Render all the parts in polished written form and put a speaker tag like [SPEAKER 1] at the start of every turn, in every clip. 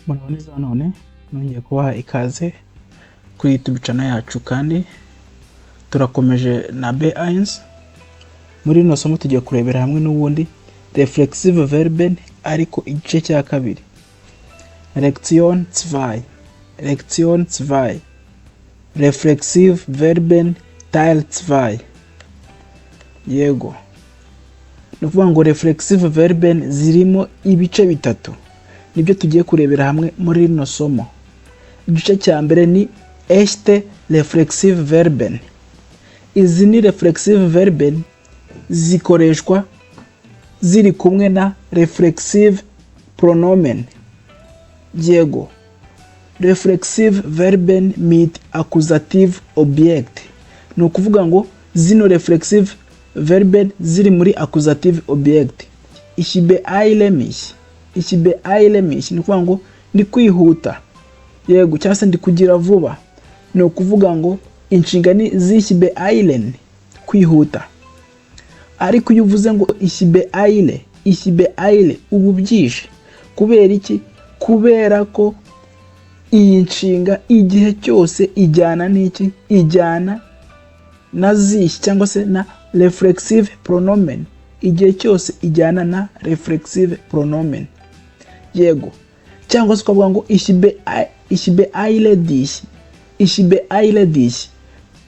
[SPEAKER 1] Muraho neza. None nongeye kubaha ikaze kuri YouTube channel yacu, kandi turakomeje na B1. Muri rino somo tugiye kurebera hamwe n'ubundi reflexive Verben, ariko igice cya kabiri, Lektion 2, Lektion 2, reflexive Verben Teil 2. Yego, ni ukuvuga ngo reflexive Verben zirimo ibice bitatu, nibyo tugiye kurebera hamwe muri rino somo. Igice cya mbere ni echte reflexive Verben. Izi ni reflexive Verben zikoreshwa ziri kumwe na reflexive Pronomen. Yego, reflexive Verben mit Akkusativ Objekt. Ni ukuvuga ngo zino reflexive Verben ziri muri Akkusativ Objekt. Ich beeile mich, ich beeile mich, ni ukuvuga ngo ndi kwihuta, yego, cyangwa se ndi kugira vuba. Ni ukuvuga ngo inshinga ni sich beeilen, kwihuta. Ariko iyo uvuze ngo ich beeile, ich beeile, uba ubyishe. Kubera iki? Kubera ko iyi nshinga igihe cyose ijyana n'iki? Ijyana na sich cyangwa se na reflexive Pronomen. Igihe cyose ijyana na reflexive Pronomen. Yego, cyangwa se ukavuga ngo ich beeile dich, ich beeile dich,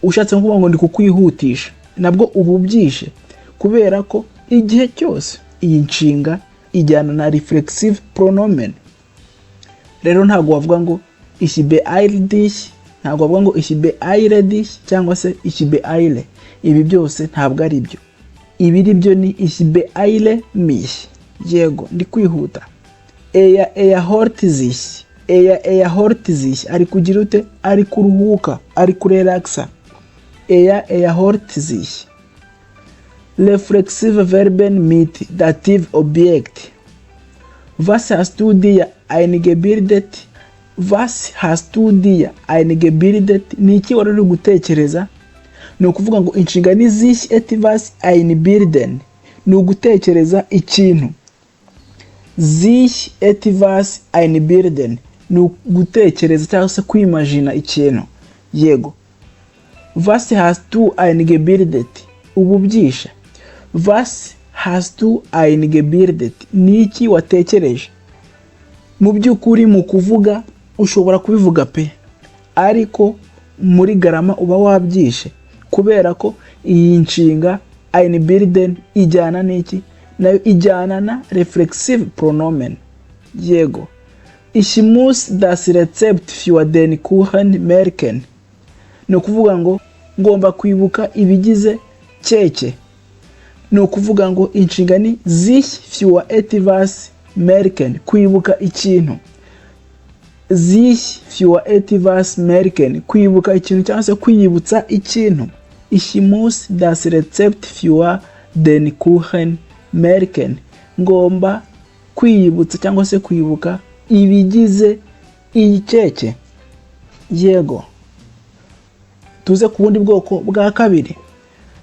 [SPEAKER 1] ushatse kuvuga ngo ndi kukwihutisha, nabwo uba ubyishe, kubera ko igihe cyose iyi nshinga ijyana na reflexive Pronomen. Rero ntabwo wavuga ngo ich beeile dich, ntabwo wavuga ngo ich beeile dich cyangwa se ich beeile. Ibi byose ntabwo ari byo. Ibiri byo ni ich beeile mich. Yego, ndi kwihuta. Er erholt sich, er erholt sich, ari kugira ute? Ari kuruhuka, ari kurelaxa. Er erholt sich. Reflexive Verben mit Dativ Objekt. Was hast du dir eingebildet? Was hast du dir eingebildet? Ni iki wari uri gutekereza? Ni ukuvuga ngo inshinga ni sich etwas einbilden, ni ugutekereza ikintu. Sich etwas einbilden ni ugutekereza cyangwa se kwimajina ikintu. Yego. Was hast du eingebildet? Ubu byishe. Was hast du eingebildet? Ni iki watekereje? Mu by'ukuri, mu kuvuga ushobora kubivuga pe, ariko muri grammar uba wabyishe, kubera ko iyi nshinga einbilden ijyana n'iki? Nayo ijyana na reflexive Pronomen. Yego. Ich muss das Rezept für den Kuchen merken. Ni ukuvuga ngo ngomba kwibuka ibigize keke. Ni ukuvuga ngo inshinga ni sich für etwas merken, kwibuka ikintu. Sich für etwas merken, kwibuka ikintu cyangwa se kwiyibutsa ikintu. Ich muss das Rezept für den Kuchen merken, ngomba kwiyibutsa cyangwa se kwibuka ibigize iyi keke. Yego, tuze ku bundi bwoko bwa kabiri,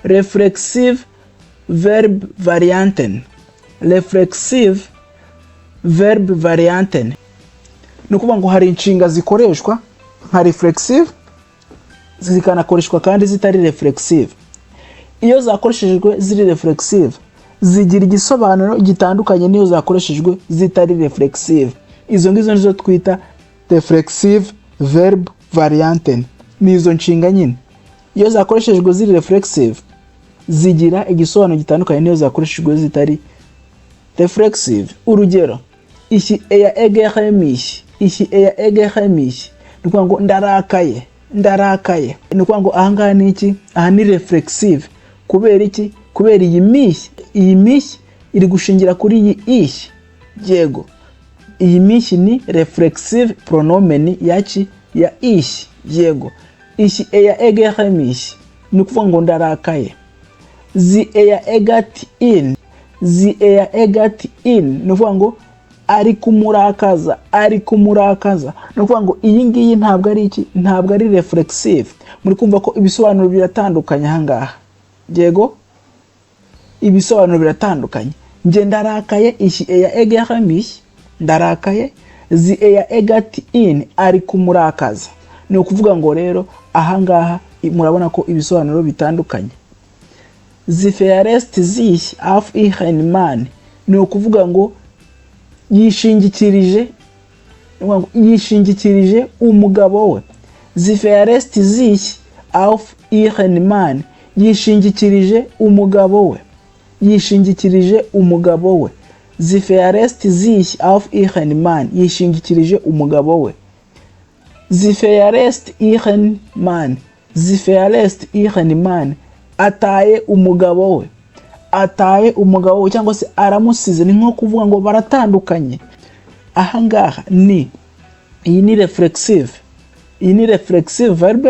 [SPEAKER 1] reflexive verb Varianten. Reflexive verb Varianten, ni ukuvuga ngo hari inshinga zikoreshwa nka reflexive, zikanakoreshwa kandi zitari reflexive. Iyo zakoreshejwe ziri reflexive zigira igisobanuro gitandukanye n'iyo zakoreshejwe zitari reflexive. Izo ngizo nizo twita reflexive verb Varianten. Ni izo nshinga nyine, iyo zakoreshejwe ziri reflexive zigira igisobanuro gitandukanye n'iyo zakoreshejwe zitari reflexive. Urugero: ich ärgere mich, ich ärgere mich, ni ukuvuga ngo ndarakaye, ndarakaye. Ni ukuvuga ngo ahangaha ni iki? Aha ni reflexive. Kubera iki? Kubera iyi mich. Iyi mich iri gushingira kuri iyi ich. Yego, iyi mich ni reflexive Pronomen yaki? Ya ich. Yego. Ich ärgere mich, ni ukuvuga ngo ndarakaye. Sie ärgert ihn, sie ärgert ihn, ni ukuvuga ngo ari kumurakaza, ari kumurakaza. Ni ukuvuga ngo iyi ngiyi ntabwo ari iki? Ntabwo ari reflexive. Muri kumva ko ibisobanuro biratandukanye ahangaha. Yego, ibisobanuro biratandukanye. Njye ndarakaye, ich ärgere mich, ndarakaye. Sie, er ärgert ihn, ari kumurakaza. Ni ukuvuga ngo rero ahangaha murabona ko ibisobanuro bitandukanye. Sie verlässt sich auf ihren Mann, ni ukuvuga ngo yishingikirije, ni ukuvuga ngo yishingikirije umugabo we. Sie verlässt sich auf ihren Mann, yishingikirije umugabo we, yishingikirije umugabo we. Sie verlässt sich auf ihren Mann, yishingikirije umugabo we. Sie verlässt ihren Mann, sie verlässt ihren Mann, ataye umugabo we, ataye umugabo we cyangwa se aramusize, ni nko kuvuga ngo baratandukanye. Ahangaha ni iyi ni reflexive, iyi ni reflexive verb,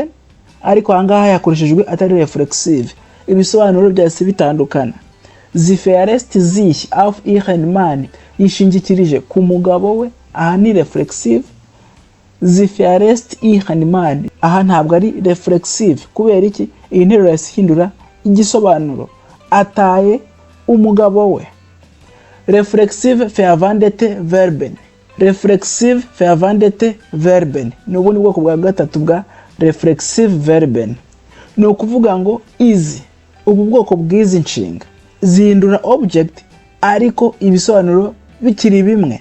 [SPEAKER 1] ariko ahangaha yakoreshejwe atari reflexive, ibisobanuro byahise bitandukana. Sie verlässt sich auf ihren Mann, yishingikirije ku mugabo we, aha ni reflexive. Sie verlässt ihren Mann, aha ntabwo ari reflexive. Kubera iki? Iyi nteruro yahise ihindura igisobanuro, ataye umugabo we. Reflexive verwandelte Verben, reflexive verwandelte Verben ni ubundi bwoko bwa gatatu bwa reflexive Verben. Ni ukuvuga ngo izi, ubu bwoko bw'izi nshinga zihindura object ariko ibisobanuro bikiri bimwe.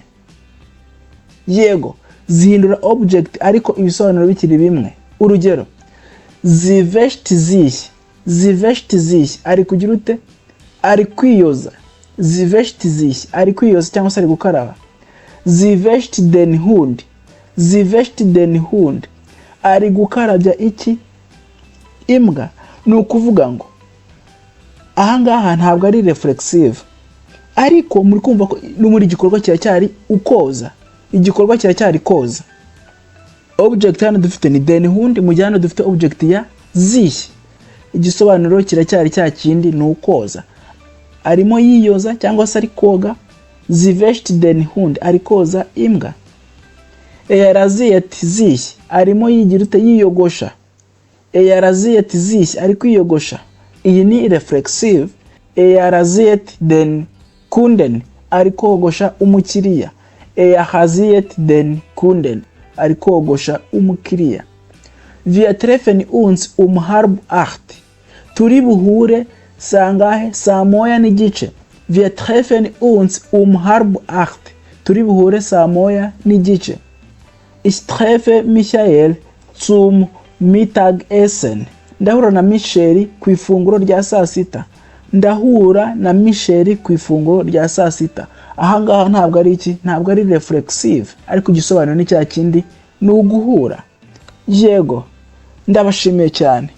[SPEAKER 1] Yego, zihindura object ariko ibisobanuro bikiri bimwe. Urugero: sie wäscht sich, sie wäscht sich, ari kugira ute? Ari kwiyoza. Sie wäscht sich, ari kwiyoza cyangwa se ari gukaraba. Sie wäscht den Hund, sie wäscht den Hund, ari gukarabya iki? Imbwa. Ni ukuvuga ngo ahangaha ntabwo ari reflexive, ariko muri kumva ko no muri igikorwa kiracyari ukoza, igikorwa kiracyari koza. Object hano dufite ni den Hund, mu gihe hano dufite object ya sich. Igisobanuro kiracyari cya kindi, ni ukoza, arimo yiyoza cyangwa se ari koga. Sie wäscht den Hund, ari koza imbwa. Er rasiert sich, arimo yigira ute? Yiyogosha. Er rasiert sich, ari kwiyogosha. Iyi ni reflexive. Er rasiert den Kunden, ari kogosha umukiriya. Er rasiert den Kunden, ari kogosha umukiriya. Wir treffen uns um 7:30, turi buhure saa ngahe? Saa moya n'igice. Wir treffen uns um 7:30, turi buhure saa moya n'igice. Ich treffe Michael zum Mittagessen, ndahura na Michel ku ifunguro rya saa sita. Ndahura na Michel ku ifunguro rya saa sita. Ahangaha ntabwo ari iki? Ntabwo ari reflexive, ariko igisobanuro ni cya kindi, ni uguhura. Yego, ndabashimiye cyane.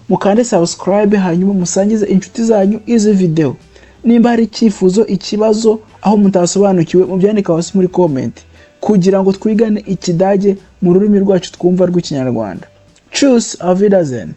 [SPEAKER 1] Mukande subscribe, hanyuma musangize inshuti zanyu izi video. Nimba hari icyifuzo, ikibazo, aho mutasobanukiwe, mubyandika hasi muri comment kugira ngo twigane Ikidage mu rurimi rwacu twumva rw'Ikinyarwanda. Tschüss, auf Wiedersehen.